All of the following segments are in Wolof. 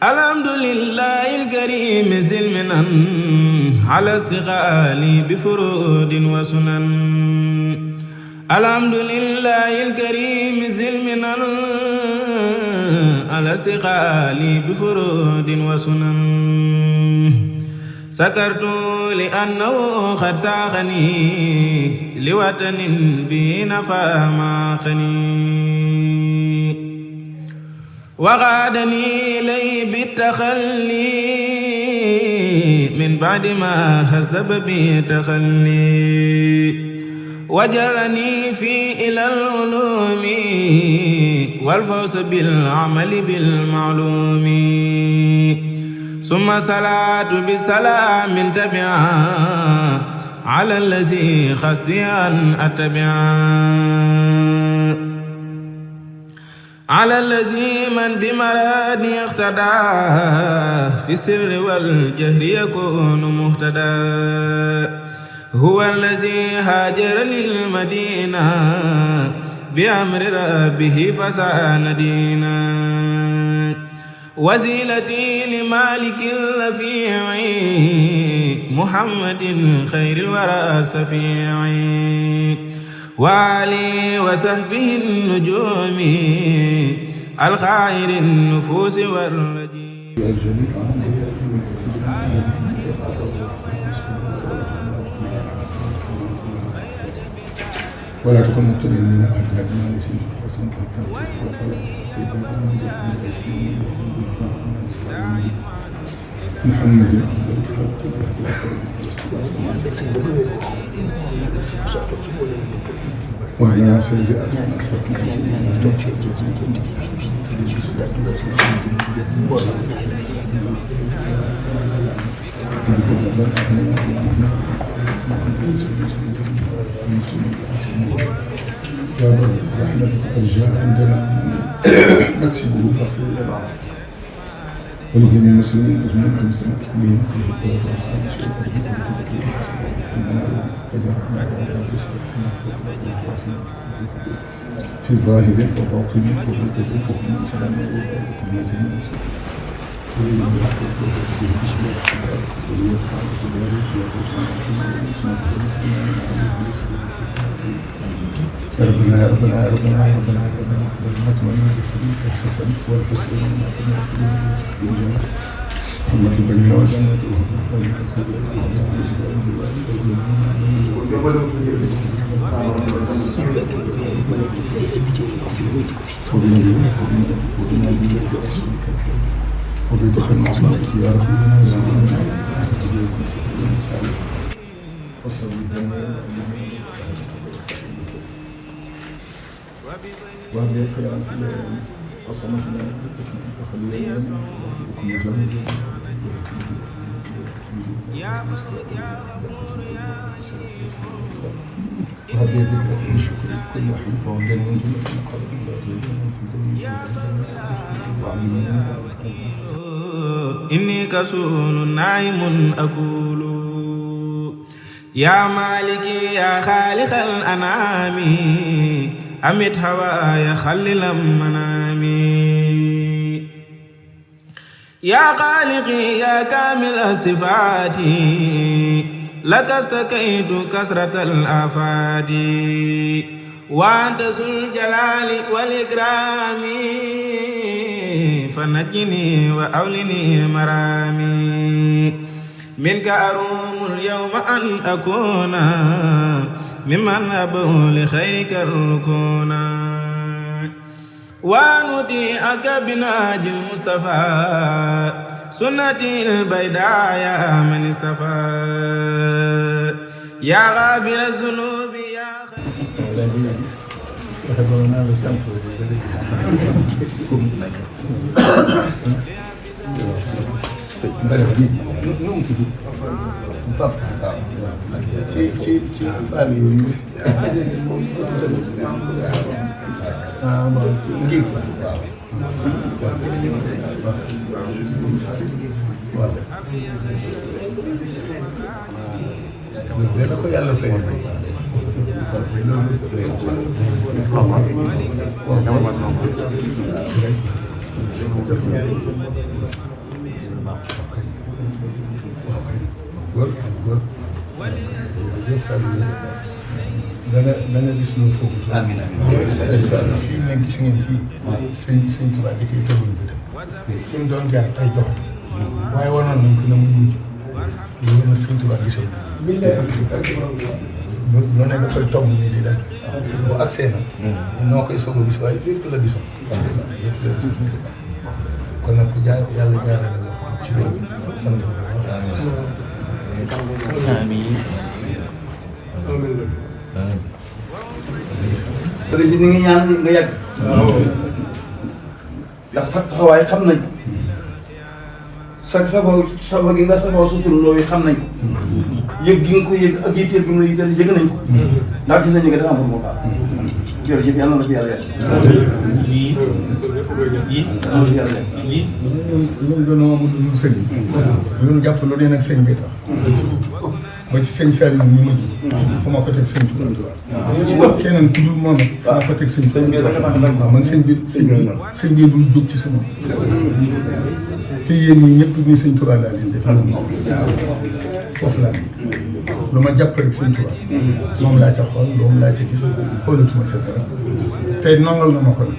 alhamdulillahi alkarim silminan ala istiqaali bi furudin wa sunan alhamdulillahi alkarim silminan ala istiqaali bi furudin wa sunan sakartu li annahu qad saaxani li watanin bi nafa ma xani وغادني لي بالتخلي من بعد ما حسب بي تخلي وجرني في إلى العلوم والفوز بالعمل بالمعلوم ثم صلاة بسلام تبعا على الذي خصدي أن أتبعا على الذي من بمرادي اقتدى في السر والجهر يكون مهتدى هو الذي هاجرني المدينة بأمر ربه فسان دينا وسيلتي لمالك الرفيع محمد خير الورى السفيع وعلي وصحبه النجوم الخير النفوس والرجيم ولا تكن مبتدئا من أهل ما ليس حسن محمد وعلى سيئات يا رب رحمتك أرجى عندنا نكسبه فاغفر لنا ولجميع المسلمين أجمعين والمسلمات كلهم في ظاهر وباطن وكل سلام وكل ناس يا ربنا يا ربنا يا ربنا يا ربنا يا ربنا أتمنى بفضلك الحسن والحسن محمد البنين والجنة وبدخل المصنع يا رب وصل وهذه الكلام في وصلنا وخلينا وكل جميل وهذه ذكر الشكر كل حين وعندنا من جملة إني كسول نائم أقول يا مالكي يا خالق الأنام أمت هواي خلل منامي يا خالقي يا كامل الصفات لك استكيت كسرة الآفات وأنت ذو الجلال والإكرام فنجني وأولني مرامي منك أروم اليوم أن أكون ممن أبو لخيرك الركون ونطيعك بناج المصطفى سنتي البيداء يا من الصفا يا غافر الذنوب يا waaw waaw kay góor góor da nga gis loolu foofu. amiin amiin. fii mu ne gis ngeen fii. sëñ Tuubaa da koy tëbul bi tam. fi mu doon jaar ay dox. waaye waroon nañ ko ne mu mujj. loolu nag sëñ Tuubaa gisoon lu ne da koy tomb nii di def. bu agsee nag. noo koy soog a gis waaye lépp la gisoon. kon nag ku jaar yàlla jaarale la ci loolu sant bu baax. sëriñ bi ñu ngi ñaan nga yàgg. ndax sa taxawaay xam nañ ko. sa safoo gi nga safoo sa turandoo yi xam nañ ko. yëg gi nga ko yëg ak yitteel bi mu la yitteel yëg nañ ko. ndax gis nañu nga dafa am pour mu xaar. jërëjëf yàlla na fi yàlla yàgg. ñun dañoo amul lu sëñ bi. ñun jàpp lu ne nag sëñ bi tax. ba ci sëñ Saliou ñu mujj. fu ma ko teg sëñ Tuubaa. keneen ku dul moom it fu ma ko teg sëñ Tuubaa. waaw man sëñ bi dul jóg ci sama. te yéen ñii ñëpp ni sëñ Tuubaa laa leen def. foofu laa lu ma jàpp rek sëñ Tuubaa. moom laa ca xool moom laa ca gis xoolatuma sa dara. tey nongal na ma ko nag.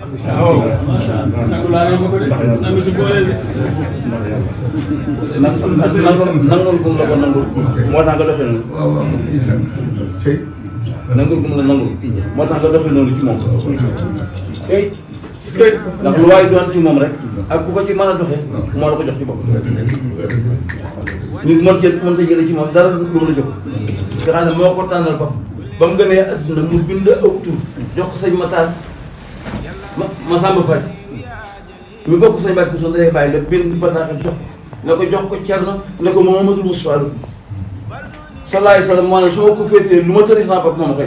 nangul gum la ko nangul. moo tax nga doxee noonu. waaw waaw isaan tey. nangul gum la nangul. moo tax nga doxee noonu ci moom. ndax lu waay doon ci moom rek. ak ku ko ci mën a doxee. moo la ko jox ci bopp. nit mën jëlee ci moom dara lu mën a jox. nga xam ne moo ko tànnal bopp. ba mu gënee adduna mu bind aw tur jox ko sëñ Matar Masamba Faye mi bokk sëñ Mbacke Bousso day bàyyi la bind bataaxal jox ko Cerno ne ko Mouhamadou Moustapha sallallahu alayhi wa sallam moo ne su ma ko féetee lu ma tëri sama bopp moo ma koy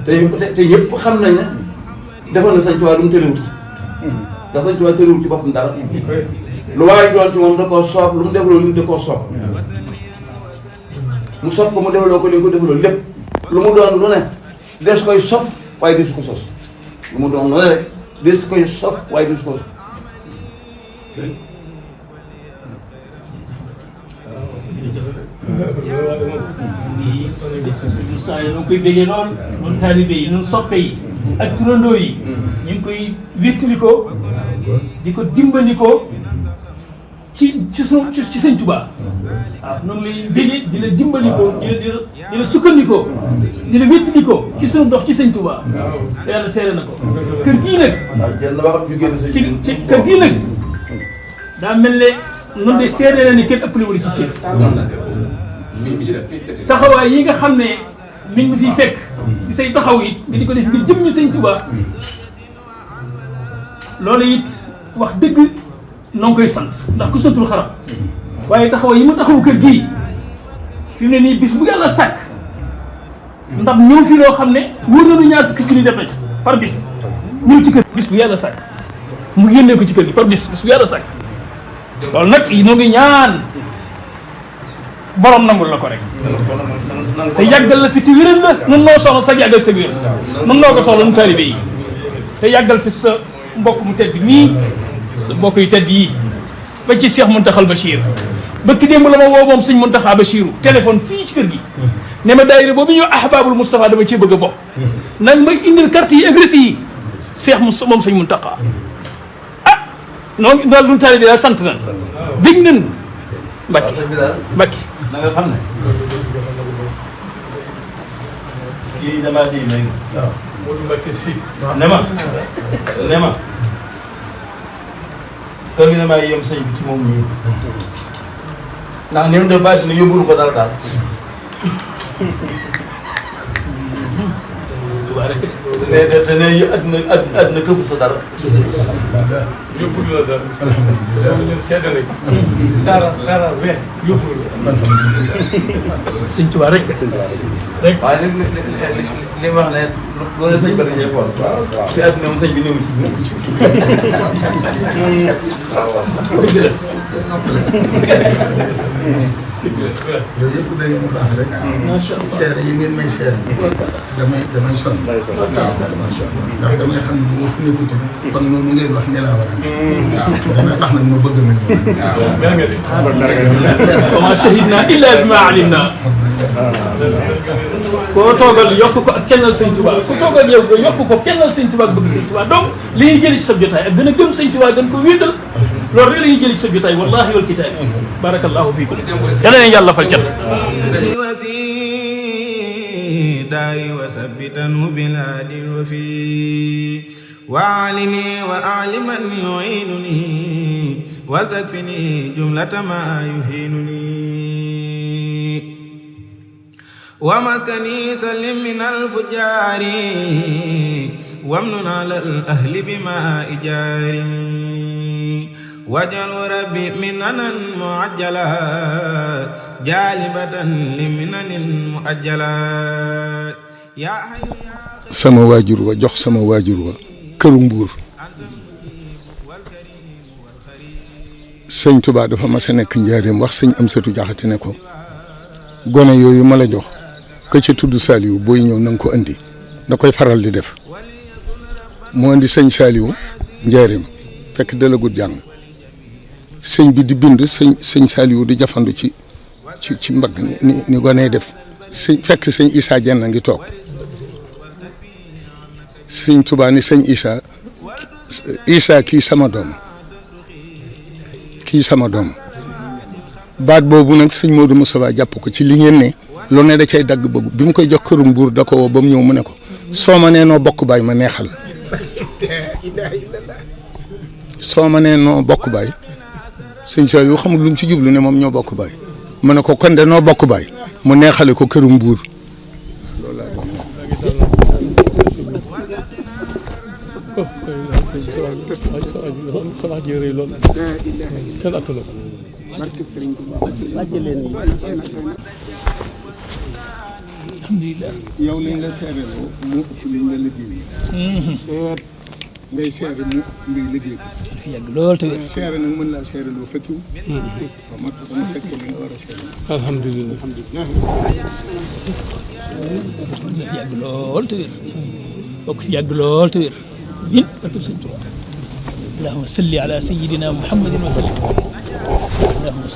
defal te ñëpp xam nañ ne defal na sëñ Tuubaa lu mu tëriwut ndax sëñ Tuubaa tëriwut ci boppam dara lu waaye doon ci moom da koo soob lu mu defaloo nit da koo soob mu sob ko mu defaloo ko li ko defaloo lépp lu mu doon lu ne des koy sof waaye desu ko sos lu mu doon lu ne rek des koy sof waaye desu ko sos saa yi ñu ngi koy béggee lool ñun taalibe yi ñun soppe yi ak turandoo yi ñu ngi koy wéttalikoo di ko dimbandikoo ci sëñ Tuubaa waaw ñoo ngi lay béggee di la dimbalikoo di la sukkandikoo di la wéttalikoo ci sunu dox ci sëñ Tuubaa te yàlla seere na ko kër gii nag ci kër gii nag daa mel ne nun de seere na ni kenn ëppale wala ci cër taxawaay yi nga xam ne mi ngi fiy fekk di say taxaw it nga di ko def ngir jëmmi sëñ Tuubaa loolu it wax dëgg noo ngi koy sant ndax ku santul xarab waaye taxawaay yi mu taxawu kër gii fi mu ne nii bis bu yàlla sàkk ndax ñëw fi loo xam ne wóor na lu ñaar fukki junni def na ci par bis ñëw ci kër bis bu yàlla sàkk mu génnee ko ci kër gi par bis bu yàlla sàkk loolu nag noo ngi ñaan borom nangul la ko rek te yàggal la fi te wéral la nun noo soxla sax yàggal te wér nun noo ko soxla nu taalibe yi te yàggal fi sa mbokk mu tedd mii sa mbokk yu tedd yii ba ci Cheikh Mountakha Bachir bëkk démb la ma woo moom sëñ Mountakha Bachiru téléphone fii ci kër gi ne ma daayira boobu ñëw ahbabul Moustapha dama cee bëgg a bokk nag ma indil carte yi ak reçu yi Cheikh moom sëñ Mountakha ah noonu daal nu taalibe daal sant nañ dégg nañ Mbacke na nga xam ne kii damaa dégg léegi. waaw Modou Mbacke si. ne ma kër gi damaa yem sëñ bi ci moom ñii ndax ni mu def bàyyi na yóbbul ko dara daal. te ne àdduna këfu sa dara. yóbbul la dara. loolu ñun sedd nañ. dara weer yóbbul la. sëñ Tuubaa rek. waaye li wax ne loolu sëñ Bada ñuy xool. waaw te àdduna moom sëñ bi néew ci. waaw waaw. noppale yooyu yëpp day mu baax rek seere yi ngeen may seere damay sonn ndax damay xam ne bu ma fi nekkuti kon noonu ngeen wax ne laa war a dana tax nag ma bëgg nañ wa ma shahidna illa bima alimna koo toogal yokk ko ak kennal sëñ Tuubaa ku toogal yow nga yokk ko kennal sëñ Tuubaa ak bëgg sëñ Tuubaa donc li ñuy jëli ci sa jotaay ak gën a gëm sëñ Tuubaa gën ko wéetal loolu rek la ñuy jëli ci sa jotaay wallahi wal kitaab barakallahu fiikum yàlla na yàlla fal cat wa fi daari wa sabbitanu bilaadil wa fi wa alimi wa aliman yu'inuni wal takfini jumlata ma yuhinuni wa maskani salim min al-fujari wamnun ala al-ahli bima ijari wajal rabbi minanan muajjala jalibatan liminanin muajjala ya sama waajur wa jox sama waajur wa këru Mbuur sëñ Tuubaa dafa mas a nekk njaareem wax sëñ Amsatu Jaxate ne ko gone yooyu ma la jox ka ci tudd Saliou booy ñëw na nga ko andi da koy faral di def mu andi sëñ Saliou njaareem fekk dalagut jàng sëñ bi di bind sëñ Saliou di jafandu ci mbagg ni gone def fekk sëñ Issa Dieng a ngi toog sëñ Tuubaa ni sëñ Issa kii sama doom baat boobu nag sëñ Modou Moustapha jàpp ko ci li ngeen ne lu ne da cay dagg bëgg bi mu koy jox këru Mbuur da ko woo ba mu ñëw mu ne ko soo ma nee noo bokk baay ma neexal soo ma nee noo bokk baay sëñ Saliou xamul lu mu ci jublu ne moom ñoo bokk baay mu ne ko kon de noo bokk baay mu neexale ko këru Mbuur alhamdulilah yow li nga seereloo mu ëpp li nga liggéey seet ngay seere mu ngay liggéey ko yàgg lool te seere nag mën laa seereloo fekkiw moo tax dama fekkee li nga war a seere alhamdulilah yàgg lool te wér bokk fi yàgg lool te wér min barke sëñ Tuubaa allahumma salli ala sayyidina muhammadin wa sallim allahumma salli